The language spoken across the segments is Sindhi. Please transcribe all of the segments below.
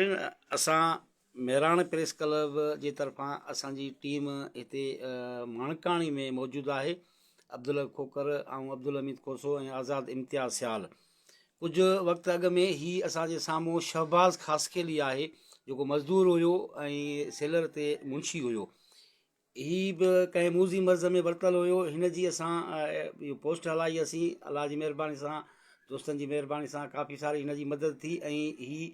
اسان مهراڻ پريس ڪلب جي طرفان اسان جي ٽيم هتي ماڻڪاڻي ۾ موجود آهي عبدالحق کوکر آئون عبدالحميد کوسو ۽ آزاد امتياز سيال ڪجهه وقت اڳ ۾ هي اسان جي سامهون شهباز خاصخيلي آهي جيڪو مزدور هيو ۽ سيلر تي منشي هيو هي به ڪنهن موذي مرض ۾ ورتل هيو. هن جي اسان اهو پوسٽ هلائي هئسين. الله جي مهرباني سان دوستن جي مهرباني سان ڪافي ساري هن جي مدد ٿي ۽ هي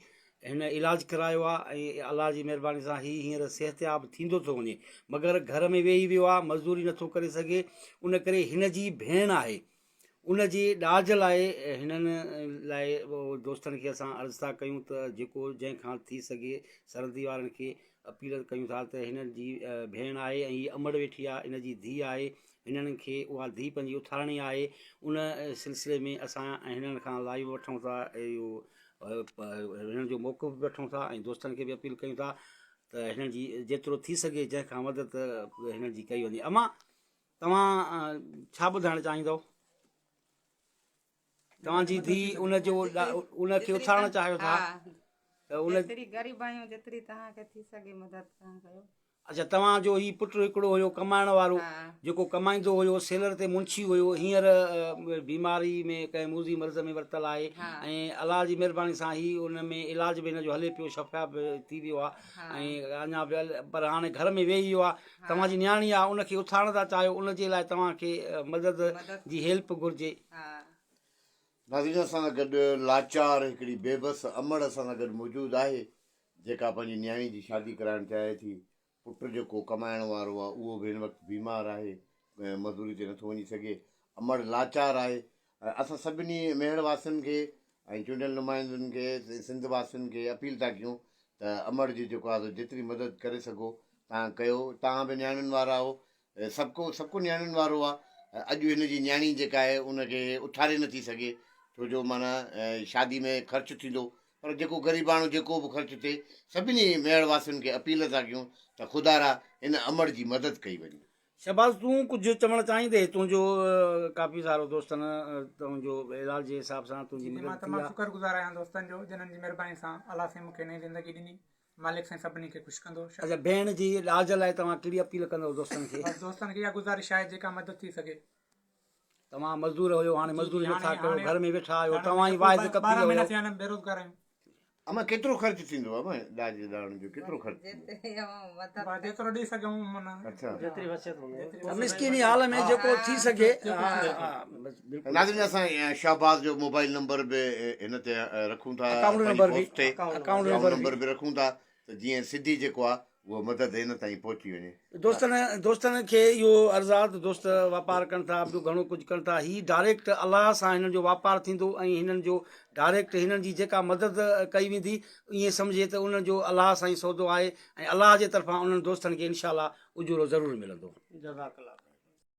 هن علاج ڪرايو آهي ۽ الله جي مهرباني سان هي هينئر صحتياب ٿيندو ٿو وڃي مگر گهر ۾ ويهي ويو آهي مزدوري نٿو ڪري سگهي ان ڪري هن جي ڀيڻ آهي ان جي ڏاج لاء هنن لاء دوستن کي اسان عرض ٿا ڪيون ته جيڪو جنهن کان ٿي سگهي سرندي وارن کي اپيل ڪيون ٿا ته هنن جي ڀيڻ آهي ۽ هي امڙ ويٺي آهي ان جي ڌيء آهي هنن کي اها ڌيء پنهنجي اٿارڻي آهي ان سلسلي ۾ اسان هنن کان لائيو وٺون ٿا اهو هنن جو موقف به وٺون ٿا ۽ دوستن کي به اپيل ڪيون ٿا ته هنن جي جيترو ٿي سگهي جنهن کان مدد هنن جي ڪئي وڃي امان توهان ڇا ٻڌائڻ چاهيندؤ؟ توهان جي ڌيء ان جو ان کي اٿارڻ چاهيو ٿا ته ان جيتري غريب آهيون جيتري توهان کي ٿي سگهي مدد توهان ڪيو. اڇا توهان جو هي پٽ هڪڙو هيو ڪمائڻ وارو جيڪو ڪمائيندو هيو سيلر تي منشي هيو هينئر بيماري ۾ ڪنهن موذي مرض ۾ ورتل آهي ۽ الله جي مهرباني سان هي ان ۾ علاج به هن جو هلي پيو شفياب ٿي ويو آهي ۽ اڃا به پر هاڻي گهر ۾ ويهي ويو آهي توهان جي نياڻي آ ان کي اٿارڻ ٿا چاهيو ان جي لاء توهان کي مدد جي هيلپ گهرجي. ناظرين اسان سان گڏ لاچار هڪڙي بيبس امڙ اسان سان گڏ موجود آهي جيڪا پنهنجي نياڻي جي شادي ڪرائڻ چاهي ٿي پٽ جيڪو ڪمائڻ وارو آ اهو به هن وقت بيمار آهي مزوري تي نٿو وڃي سگهي امڙ لاچار آهي اسان سڀني ميهڙ واسين کي ۽ چونڊيل نمائندن کي سنڌ واسين کي اپيل ٿا ڪيون ته امڙ جي جيڪو آهي سو جيتري مدد ڪري سگهو تان ڪيو تان به نياڻين وارا آهو سڀ ڪو سڀ ڪو نياڻين وارو آهي اڄ هن جي نياڻي جيڪا آهي ان کي اٿاري نٿي سگهي ڇو جو معنيٰ شادي ۾ خرچ ٿيندو پر جيڪو غريباڻو جيڪو به خرچ ٿئي سڀني ميهڙ واسين کي اپيل ٿا ڪيون ته خدارا هن امڙ جي مدد ڪئي وڃي. شهباز تون ڪجهه چوڻ چاهيندي تنهنجو ڪافي سارو دوستن تنهنجو علاج جي حساب سان تنهنجي جي مان مدد ٿي تمام آ. شڪر گذار آهيان دوستن جو جنھن جي مھرباني سان الله سائين مونکي نئين زندگي ڏني مالڪ سائين سڀني کي خوش ڪندو. اچا ڀيڻ جي علاج لاء توهان ڪھڙي اپيل ڪندو دوستن کي. بس دوستن کي اها گذارش آهي جيڪا مدد ٿي سگهي. توهان مزدور هيو هاڻي جي مزدوري جي نٿا هاڻي ڪيو هاڻي گهر ۾ ويٺا آهيو هاڻي توهان ئي پوء واحد ڪفيل 12 مهينا هيو. ٿيا آهن بيروزگار آهيون. اما ڪيترو خرچ ٿيندو اما ڏاج ڏاڻ جو ڪيترو خرچ ٿيندو. با جيترو ڏئي سگهون معنيٰ اڇا جيتري وسعت هوندي مسڪيني حال ۾ جيڪو ٿي سگهي ها ها بس بلڪل. ناظرين اسان شهباز جو موبائل نمبر به هن تي رکون ٿا اڪائونٽ پنهنجي نمبر به پوسٽ تي اڪائونٽ اڪائونٽ نمبر نمبر به رکون ٿا ته جيئن سڌي جيڪو آ اها مدد هن تائين پهچي وڃي. دوستن دوستن کي اهو عرض آ ته دوست واپار ڪن ٿا ٻيو گهڻو ڪجهه ڪن ٿا هي ڊائريڪٽ الله سان هنن جو واپار ٿيندو ۽ هنن جو ڊائريڪٽ هنن جي جيڪا مدد ڪئي ويندي ائين سمجهي ته انهن جو الله سان ئي سودو آهي ۽ الله جي طرفان انهن دوستن کي انشاء الله اجورو ضرور ملندو. جزاڪ الله.